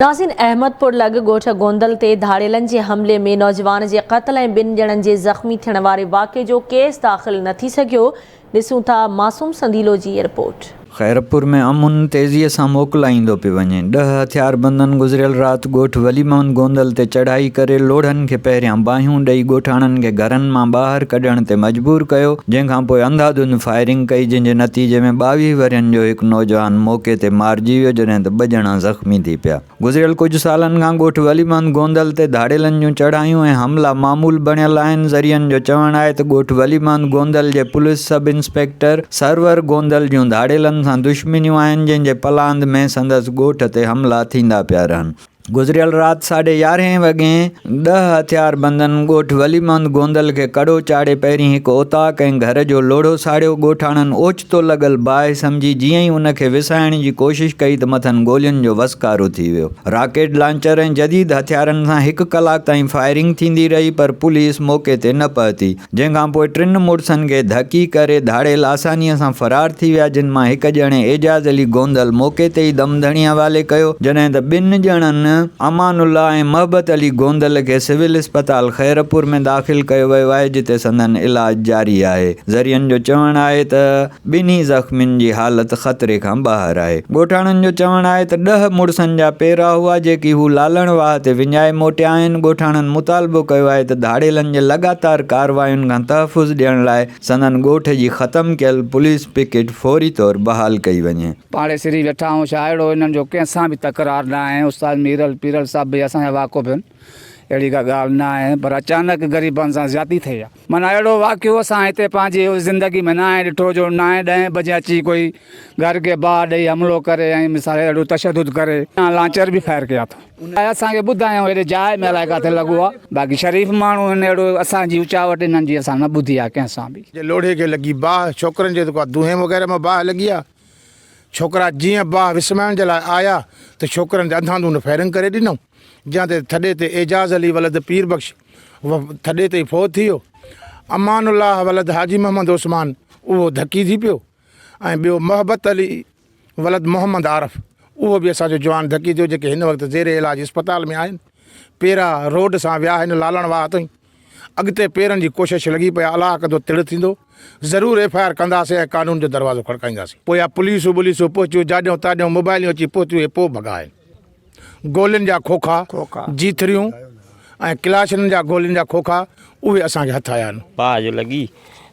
ناظرين احمد پور لڳ ڳوٺ گوندل تي ڌاڙيلن جي حملي ۾ نوجوان جي قتل ۽ ٻن ڄڻن جي زخمي ٿيڻ واري واقعي جو ڪيس داخل نه ٿي سگهيو، ڏسون ٿا معصوم سنديلو جي رپورٽ. خيرپور ۾ امن تيزيء سان موڪلائيندو پيو وڃي. ڏهه هٿياربندن گذريل رات ڳوٺ ولي محمد گوندل تي چڙهائي ڪري لوڙهن کي پهريان باهيون ڏئي ڳوٺاڻن کي گهرن مان ٻاهر ڪڍڻ تي مجبور ڪيو جنهن کانپوء انڌاڌنڌ فائرنگ ڪئي جنهن جي نتيجي ۾ 22 ورهين جو هڪ نوجوان موقعي تي مارجي ويو جڏهن ته ٻه ڄڻا زخمي ٿي پيا. گذريل ڪجهه سالن کان ڳوٺ ولي محمد گوندل تي ڌاڙيلن جون چڙهايون ۽ حملا معمول بڻيل آهن، ذريعن جو چوڻ آهي ته ڳوٺ ولي محمد گوندل جي police sub inspector Sarwar Gondal جون ڌاڙيلن سان دشمنيون آهن جنهن جي پلاند ۾ سندس ڳوٺ تي حملا ٿيندا پيا رهن. گذريل رات ساڍي يارهين وڳين ڏهه هٿياربندن ڳوٺ ولي محمد گوندل کي ڪڙو چاڙهي پهرين هڪ اوطاق ۽ گهر جو لوڙهو ساڙيو، ڳوٺاڻن اوچتو لڳل باهه سمجهي جيئن ئي ان کي وسائڻ جي ڪوشش ڪئي ته مٿن گولين جو وسڪارو ٿي ويو. راڪيٽ لانچر ۽ جديد هٿيارن سان هڪ ڪلاڪ تائين فائرنگ ٿيندي رهي پر پوليس موقعي تي نه پهتي. جنهن کان پوء ٽن مڙسن کي ڌڪي ڪري ڌاڙيل آسانيء سان فرار ٿي ويا، جن مان هڪ ڄڻي اعجاز علي گوندل موقعي تي ئي دم ڌڻي حوالي ڪيو، جڏهن ته ٻن ڄڻن امان الله ۽ محبت علي گوندل کي سول اسپتال خيرپور ۾ داخل ڪيو ويو آهي، جتي سندن علاج جاري آهي. ذريعن جو چوڻ آهي ته. ٻنهي زخمين جي حالت خطري کان ٻاهر آهي. ڳوٺاڻن جو چوڻ آهي ته ڏهه مڙسن جا پيرا هئا جيڪي هو لالڻ واهه تي وڃائي موٽيا آهن. ڳوٺاڻن مطالبو ڪيو آهي ته ڌاڙيلن جي لڳاتار ڪاررواين کان تحفظ ڏيڻ لاء سندن ڳوٺ جي ختم ڪيل پوليس پڪيٽ فوري طور بحال ڪئي وڃي. پاڙيسري ويٺا آهيون ڇا اهڙو انهن جو ڪنهن سان به تڪرار نه آهي استاد ميرل پيرل صاحب به اسان جا واقف آهن اهڙي ڪا ڳالهه نه آهي پر اچانڪ غريبن سان زيادتي ٿي آهي. معنيٰ اهڙو واقعو اسان هتي پنهنجي زندگي ۾ ناهي ڏٺو جو نائين ڏهين بجي اچي ڪوئي گهر کي باهه ڏئي حملو ڪري ۽ مثال اهڙو تشدد ڪري لانچر به فائر ڪيا اٿو اسان کي ٻڌايائون هيڏي جاء ۾ الائي ڪاٿي لڳو آهي باقي شريف ماڻهو آهن اهڙو اسان جي اچاوٽ انهن جي اسان نه ٻڌي آهي ڪنهن سان به. جي لوڙهي کي لڳي باهه، ڇوڪرن چيو ته ڪا دونهين وغيره مان باهه لڳي آهي، ڇوڪرا جيئن باهه وسمائڻ جي لاء آيا ته ڇوڪرن تي انڌانڌونڌ فائرنگ ڪري ڏنائون، جنهن تي ٿڏي تي اعجاز علي ولد پير بخش ٿڏي تي ئي فوت ٿي ويو. امان الله ولد حاجي محمد عثمان اهو ڌڪي ٿي پيو ۽ ٻيو محبت علي ولد محمد عارف اهو به اسان جو جوان ڌڪي ٿيو جيڪي هن وقت زير علاج اسپتال ۾ آهن. پيرا روڊ سان ويا آهن لالڻ واهه تائين اڳتي پيرن جي ڪوشش لڳي پئي آهي الله ڪندو تڙ ٿيندو ضرور ايف I R ڪنداسين ۽ قانون جو دروازو کڙڪائينداسين. پويان پوليسون ٻوليسون پهچيون جاڏيون تاڏيون موبائليون اچي پهتيون اهي پوء ڀڳا آهن. گولين جا کوکا، جيٿريون ۽ ڪلاشنن جا گولين جا کوکا اهي اسان کي هٿ آيا آهن. باهه جو لڳي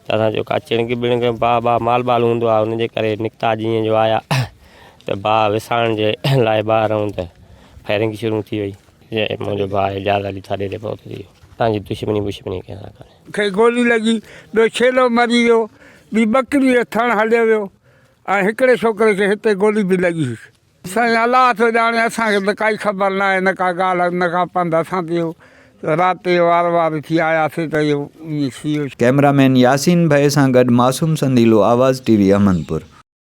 ته اسان چيو ڪا چڻگ بڻگ باهه باهه مال ٻال هوندو آهي ان جي ڪري نڪتا جيئن جو آيا ته باهه وسائڻ جي لاء ٻاهر آئون ته فائرنگ شروع ٿي وئي جنهن منهنجو ڀاء اعجاز علي ٿاڏي تي فوت ٿي ويو اسان جي دشمني بشمني ڪنهن سان ڪانهي. کي گولي لڳي، ٻيو ڇيلو مري ويو، ٻي ٻڪري جو ٿڻ هليو ويو ۽ هڪڙي ڇوڪري کي هتي گولي به لڳي. سائين الله ٿو ڄاڻي اسان کي ته ڪائي خبر ناهي نه ڪا ڳالهه نه ڪا پنڌ اسان ته اهو رات جو وارو وارو ٿي آياسي ته اهو ائين ٿي ويو. ڪئميرا مين ياسين ڀئي سان گڏ معصوم سنديلو آواز ٽي وي احمدپور.